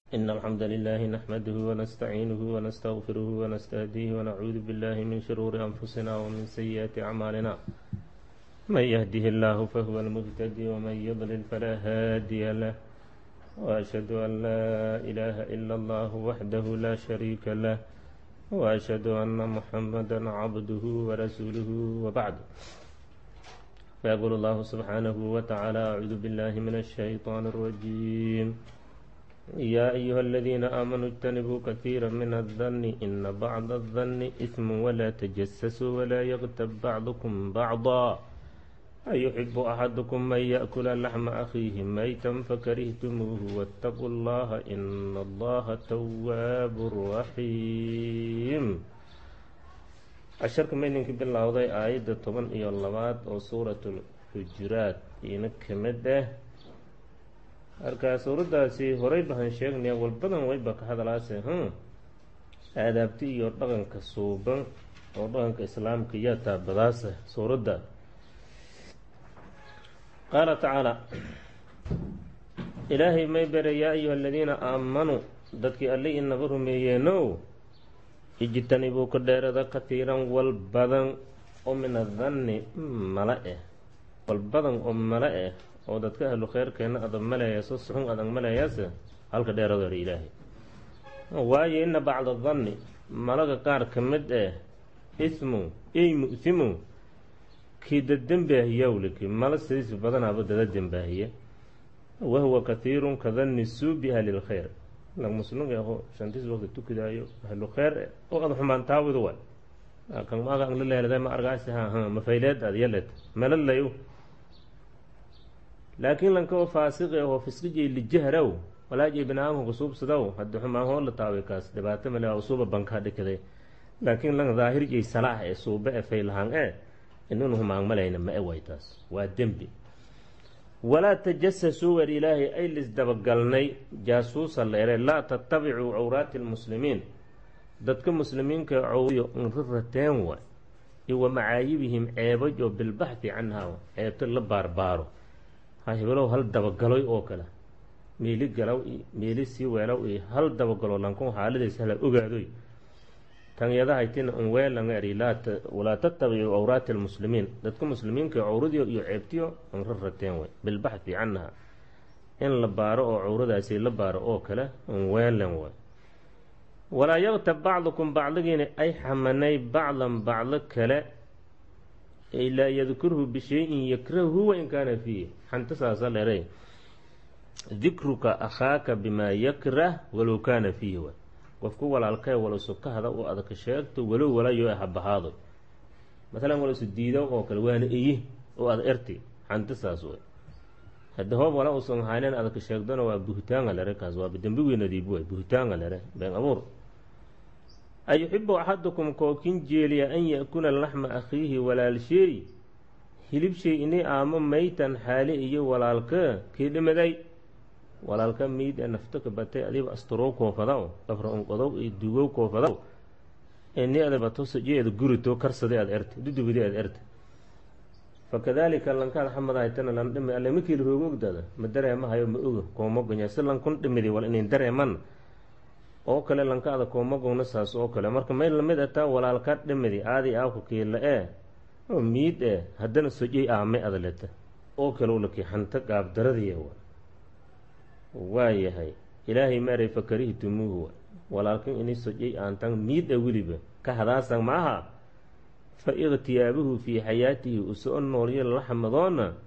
إن الحمد لله نحمده ونستعينه ونستغفره ونستهديه ونعوذ بالله من شرور أنفسنا ومن سيئات أعمالنا، من يهده الله فهو المهتدي ومن يضلل فلا هادي له، وأشهد أن لا إله إلا الله وحده لا شريك له، وأشهد أن محمدا عبده ورسوله، وبعد. فيقول الله سبحانه وتعالى: أعوذ بالله من الشيطان الرجيم، يا أيها الذين آمنوا اجتنبوا كثيرا من الظن إن بعض الظن إثم، ولا تجسسوا ولا يغتب بعضكم بعضا، أيحب أحدكم أن يأكل لحم أخيه ميتا فكرهتموه، واتقوا الله إن الله تواب رحيم. Casharka mayninka bilowday aayadda 12aad oo Suurat Ulxujuraat iina ka mid ah. Marka suuraddaasi horay bahan sheegnaya, walbadan wayba ka hadalaase aadaabti iyo dhaqanka suuban oo dhaqanka islaamka yaa taabadaasa suuradda. Qaala tacaala, Ilaahay may bere: yaa ayuha aladiina aamanuu, dadkii Alli inaba rumeeyeenow, ijtanibuu, ka dheerada, kathiiran, wal badan oo min adanni, mala eh, wal badan oo mala eh oo dadka ahlu kheyrkeena adag maleeyaaso, suxun adag maleeyaase, halka dheeradoor Ilaahay. Waayo, ina bacda danni, malaga qaar ka mid eh, ismu ey mu'simu, kii dad dembaahiya, wliki mala sidiis badanaaba dada dembaahiya. Wahuwa kathiirun ka danni suu bi ahli lkhayr. Lang muslimka aho shantis waqti tukidaayo, ahlu kheyr oo ad xumaan taawidu waay kan maaga ang laleelada ma argaasi ha ha mafayleed ad yalet melalayo. Laakiin lanka oo faasiqi ahoo fisqijay lijahraw walaajay binaamka kusuubsadaw, haddi xumaan hoo la taaway, kaas dhibaato male, usuuba bankaa dhikaday. Laakiin lan daahirjay salaax ee suuba e faylahaan e inunu humaan malayna ma e way, taas waa dembi. Walaa tajasasuu, wer Ilaahay, ay lisdabagalnay jaasuusa leere. Laa tattabicuu cawraati lmuslimiin, dadka muslimiinka cawriyo inrirateen waay, iyo wa macaayibihim, ceebajo, bilbaxthi canhaa, ceebta la baarbaaro, ha hibelow hal dabagaloy oo kale, meeli galaw iyo meeli sii weelaw iyo hal dabagalo, lankun xaaladiis hala ogaadoy. Tan yadahaytina un weelanga eri. Walaa tattabicuu cawraati almuslimiin, dadka muslimiinka cawradiyo iyo ceebtiyo inrirateen way, bilbaxthi canha, in la baaro oo cawradaasi la baaro oo kale un weelan way. Walaa yaktab bacdukum, bacdigiina ay xamanay, bacdan, bacdo kale, ay laa yadkurhu bishayin yakrahu wain kaana fiihi. Xanta saasa leeray: dikruka akhaaka bimaa yakrah walow kaana fiihi way. Qofku walaalkay walusu ka hada oo adaka sheegto, walow walayo habahaado, masalan wala isu diido oo kale, waana iyi oo ada erti, xanta saas way. Haddi hoob wala usan haynen adaka sheegdona, waa buhtaanga lere, kaas waa dembi weynadiibu way, buhtaanga lere, been abuur. Ayuxibu axadukum, kookin jeeliya, an ya'kula laxma akhiihi, walaalsheey hilibshay ini aamo, maytan, xaali iyo walaalka kii dhimaday, walaalka miid ee nafto ka batay, adiba asturow koofadaw, qafra unqodow iyo dugow koofadaw, ini adabato sojeeda gurito karsaday aad erta dudubidi aad erta. Fakadaalika lankaad xamadahaytana lan dhimi alle makiil roogogdada ma dareemahayo, ma oga koomogonya si lankun dhimidi wal inin dareeman oo kale, lankaada koomagowna saas oo kale. Marka may lamid ataa walaalka dhimidi aadi aawka kiila ee oo miid ee haddana sojey aame adaleta oo kale ulaki, xanta gaabdaradiya waa yahay. Ilaahay maaray: fakarihtumuuhu, walaalkan ini sojey aantan miid e weliba ka hadaasan maaha, fa ikhtiyaabuhu fii xayaatihi, usoo noolyo laxmadoona,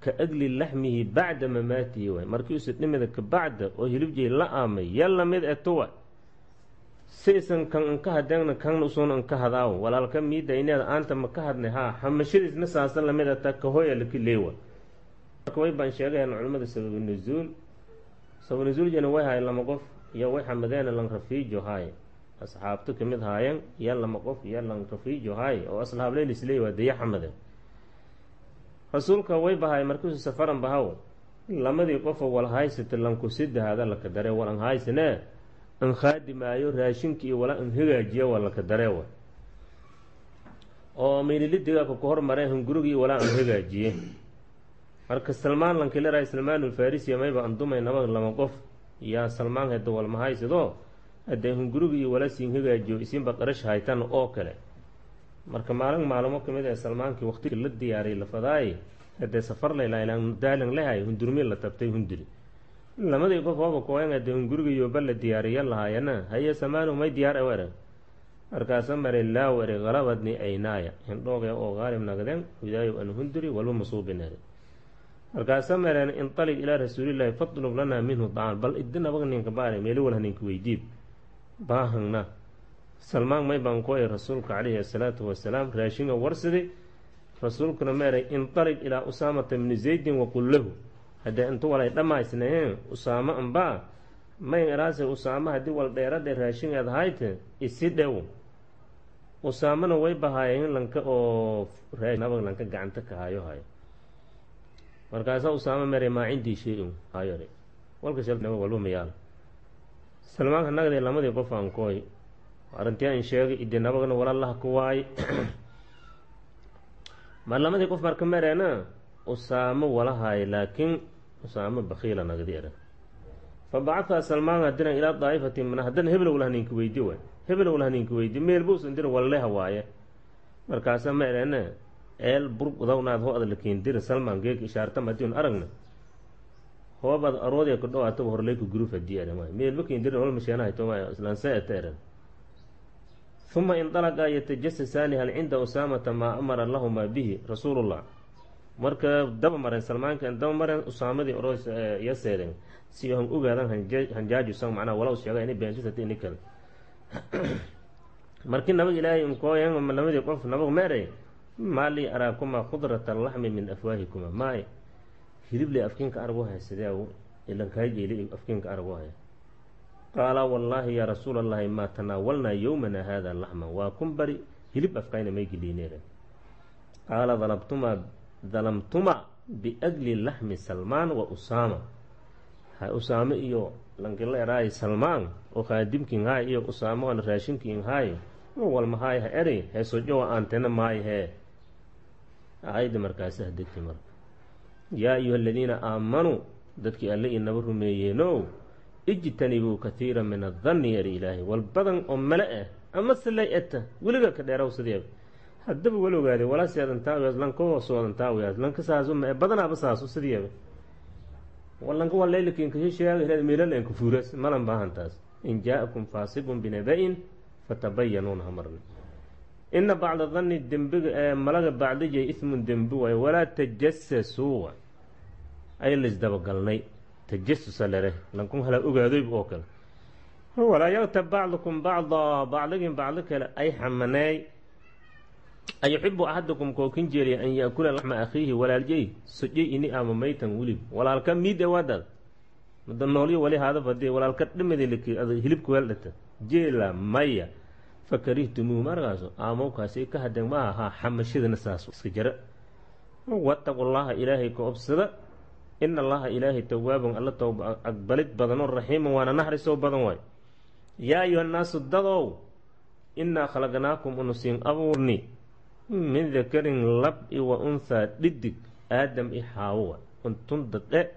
ka agli laxmihi bacda mamaatihi waay. Markii usa dhimida kabacda oo hilibjay la aamay ya lamid etuwa, siaysan kan inka hadeegna kanna usuuna inka hadaawo. Walaalka miidda ineeda aanta ma ka hadnay haa, xamashadiisna saasa lamid ata kahoya laki leewa. Marka way baan sheegayan culimmada sababu nuzuul. Sababu nuzuuljana way haay lama qof iyo way xamadeena lan rafiijo haay, asxaabto kamid haayeen iyo lama qof iyo lan rafiijo haay oo aslahableylisleey waa daya xamadeen. Rasuulka way bahay markiisu safaran bahaw, lamadii qofoo wal haysata lankusidahaada laka dare, walan haysane an khaadimaayo, raashinka iyo wala an hagaajiyo waa laka dareewa, oo meylilidigaaka ku hormareen hungurigii walaa an hagaajiye. Marka Salmaan lankileraay, Salmaan Alfarisiya, mayba andumay naba lama qof Yaa Salmaan, hada walmahaysadoo haddee hunguriga iyo wala siin hagaajiyo, isinba qarash haytan oo kale. Marka maalin maalmo kamid ee Salmaankii waqti la diyaariy la fadaay, hadee safar layla daalin lehay, hundurmi la tabtay, hunduri lamadii qof ooba kooyan, hadee hunguriga yooba la diyaariya lahaayana. Haye Salmaanu, may diyaar ere? Markaasa maray laaw ere, qalabadni aynaaya, hindhooge oo qaalib nagdeen, hudaayow an hunduri walba masuubin ere. Markaasa mareen, inطaliq ilaa rasuulillaahi fatlub lanaa minhu dacaan, bal idinabag ninka baare meeli wal haninka weydiib baahangna. Salmaan may baan ku ay rasuulka calayhi asalaatu wasalaam raashinga warsidi. Rasuulkuna meeray, inطaliq ilaa Usaamata bni Zaydin waqul lahu. Haddee intu walay dhammaysnayen Usaamo ambaa may eraase, Usaamo haddii wal dheeradhe raashingeed hayte isi dhew. Usaamona way bahaayeen lanka oo nabag lanka gacanta ka hayo hayo. Markaasaa Usaamo meeray, maa cindii shay-un hayo walka walba mayaal. Salmaanka nagday lamadii qof aan kooy arrintii an sheegay, idi nabagna walalaha ku waay mar lamadii qof marka mereena Usaamo walahaay, laakiin Usaamo bakiila nagdi ere. Fa bacatha Salmaan hadiran ilaa daa'ifati min haddana heblow lah ninka weydi waay, heblow lah ninka weydi meelbuusan dirin walleha waaye. Markaasa ma ereene eel burgdawnaad ho ad lakiindira Salmaan geeg ishaarta madiun aragna hoobaad aroodiya ku dhawaataba horleyka guruf hadii eren waay meelba kiindirin wal masheenahay tomaay islaanse eta eren. Uma indalaqa yatajasasaani hal cinda Usaamata maa amara lahumaa bihi rasuulullah. Marka daba mareen Salmaanka, daba mareen Usaamadii oroos iyo seedeen si han ogaadan hanjaajusan, macnaha walaw sheega inay beentisata ini kale. Markii nabag ilaahay inkooyan lamadii qof, nabag meeray, maa lii araakuma khudrata laxmi min afwaahikuma, maay hilible afkinka arag u haysadee ilankaa jeeli afkinka arag u haya? Qaala, wallaahi yaa rasuul allahi, maa tanaawalnaa yowmana hada laxma, waa kun bari hilib afkayna may geliineere. Qaala, dalabtuma dalamtuma biajli laxmi Salmaan wa Usaama. Ha Usaame iyo lankila eraay Salmaan oo khaadimkin haay iyo Usaamo oon raashinkin haay walmahaay ha eri heesojowa aantena maay hee aayadda. Markaasi hadegti marka, yaa ayuha aladiina aamanuu, dadkii alle inaba rumeeyeenow, ijtanibuu kathiira min adanni eri ilaahay, wal badan oo male ah ama silay eta weliga ka dheeraw sideeba haddaba wal ogaade walaa seedan taawiyaas lanka hoosoodan taawiyaas lanka saasu ma badanaaba saasu sideeba walanka walaylakinka sheega meelala fuuras malan baahantaas. In jaa-akum faasiqun binaba-in fatabayanuuna hamarna, ina bacda danni dembiga ee malaga bacdijay ismun dembi waayo. Walaa tajasasuu, ay laisdabagalnay tajasusa lere lankun hala ogaadoyb oo kale. Walaa yaktab bacdukum bacdaa, bacdigin bacdi kale ay xamaneey. Ayuxibu axadukum kookin jeeliya an yaakula laxma akhiihi, walaaljey sojey ini ama maytan wilib walaalka miid ewaadaad mada noolyo wali haada fadii walaalka dhimadi hilibka weel dhata jeela maya fakarihtumuuhu. Markaaso aamowkaasi ka hadeen ma ahaa xamashadana saas iska jara. Wattaqu llaha, ilaahay ka obsada. Ina allaha ilaahay tawaabun, alla towba aqbalid badanoo, raxiiman, waana naxrisoo badan waay. Yaa ayuha nnaasu, dadow, innaa khalaqnaakum, unusiin abuurni, min dakarin lab i wa unhaa dhidig, Aadam i Xaawowa. Untun dadhe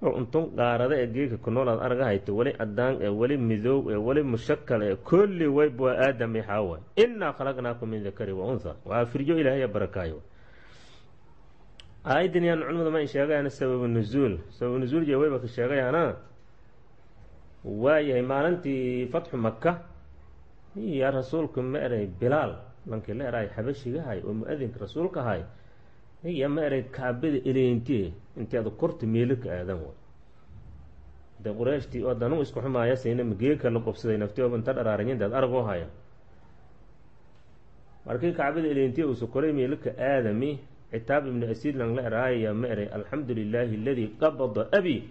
oo untun qaarada ee geeka ku nool aad argahayto, weli cadaan ee weli midoow ee weli mushakal ee kulli wayb waa Aadam i Xaawowa. Innaa khalaqnaakum min dakarin wa unthaa, waa firyo ilaahaya barakaayo. Aayaddan yaan culimada ma in sheegayana sababu nuzuul, sababu nuzuul jee wayba ka sheegayaana. Waayahay, maalintii fatxu Maka yaa rasuulka ma eray Bilaal lankii la eraay xabashigahay oo mu-adinka rasuulka ahay ya ma eray Kacbada eleyntie intii ada korta meelo ka aadan way de Qureeshtii oo danu isku xumaaya sayna mageeka la qobsaday nafti ooba inta dharaaranyintaad aragoo haya. Markii Kacbada eleyntie uu sokoray meelo ka aadami, Citaab Ibnu Asiid lang la eraaya ma eray, alxamdu lilaahi aladii qabada abi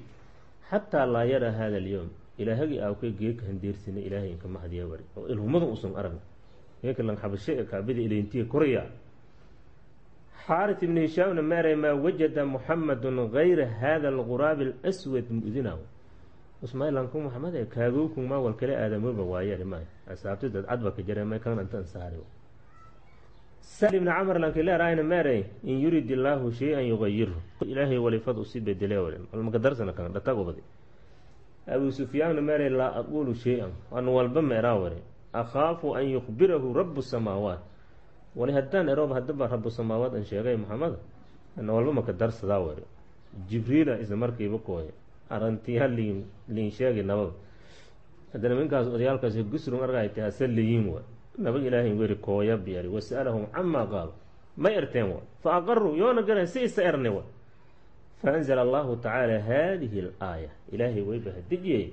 xataa laa yara hada alyowm, ilaahagii aawkay geeka handeersina ilaahay inka mahadiya wari oo ilhumada uusan arag geeka lang xabashe ee Kacbada eleyntiye koraya. Xaaris Ibnu Hishaamna ma eray, maa wajada Muxamadun gayra hada alguraabi alaswad mu'dinaw usmailanku Maxamed ee kaagowkun maa wal kale aadamoba waaye maay asaabti dad cadba ka jare may kan inta ansaari. Sal Ibni Camar lankileeraayna meeray, in yurid illaahu shay-an yugayirhu, ilaahay walifad usi bedele walmakadarsana kan dhatagobadi. Abu Sufyaanna meeray laa aquulu shay-an, an walba ma eraa ware, akhaafu an yukhbirahu rabu samaawaat. Wali haddaan erooba haddaba rabu samaawaat an sheegay Maxameda, ana walba maka darsadaa ware. Jibriila isla markiiba kooye, arantiya liin liin sheegay nabaga. Haddana minkaas odayaalkaas gusrun argayta hase liyiin wa nabag Ilaahay weri kooya biyari, wasa'alahum camaa qaalo, may erteen wa fa aqaruu yoona garan si isa erne wa. Faanzala Allahu tacaala hadihi alaaya, Ilaahay wayba hadejiyey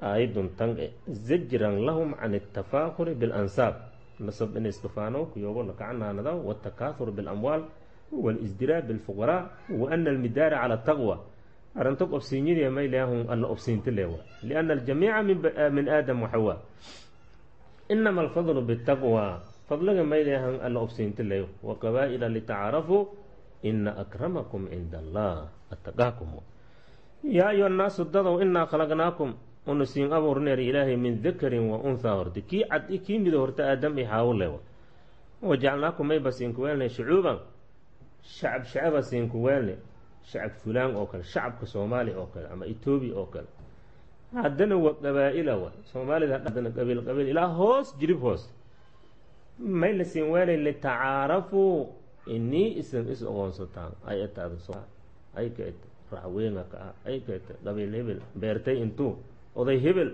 aayadun tan e zajran lahum can altafaakuri bilansaab, nasab in iskafaano kuyoogo lakacanaanadaw, waltakaathur bilamwaal walisdiraa bilfuqaraa, wa ana almidaara cala taqwa. Arrinto obsiinyadii mayleahun alla obsiinta leewa, lianna aljamiica min Aadam waxawaa, inama alfadlu bitaqwa, fadliga mayleahan alla obsiinta leeyo, wa qabaa'ila litacaarafuu ina akramakum cinda Allah ataqaakum. Yaa ayuha nnaasu dadow, inaa khalaqnaakum una siin abuurneer Ilaahay min dakarin wa unthaa, horta kii cad i kii mido, horta Aadam i Xaawo leewa, wajacalnaakum mayba siinku weelnay shucuuban, shacab shacaba siinku weelne, shacab fulaan oo kale, shacabka Soomaaliya oo kale ama Etoobiya oo kale, haddana wa qabaa'ila wa Soomaalida, haddana qabiil qabiil ilaa hoos jirib hoos may la siin weelay, litacaarafuu inii isan is oqoonsataan, ay etaada ay ka et raxweynga ka ah, ay ka et qabiil hebel beertay intuu oday hebel.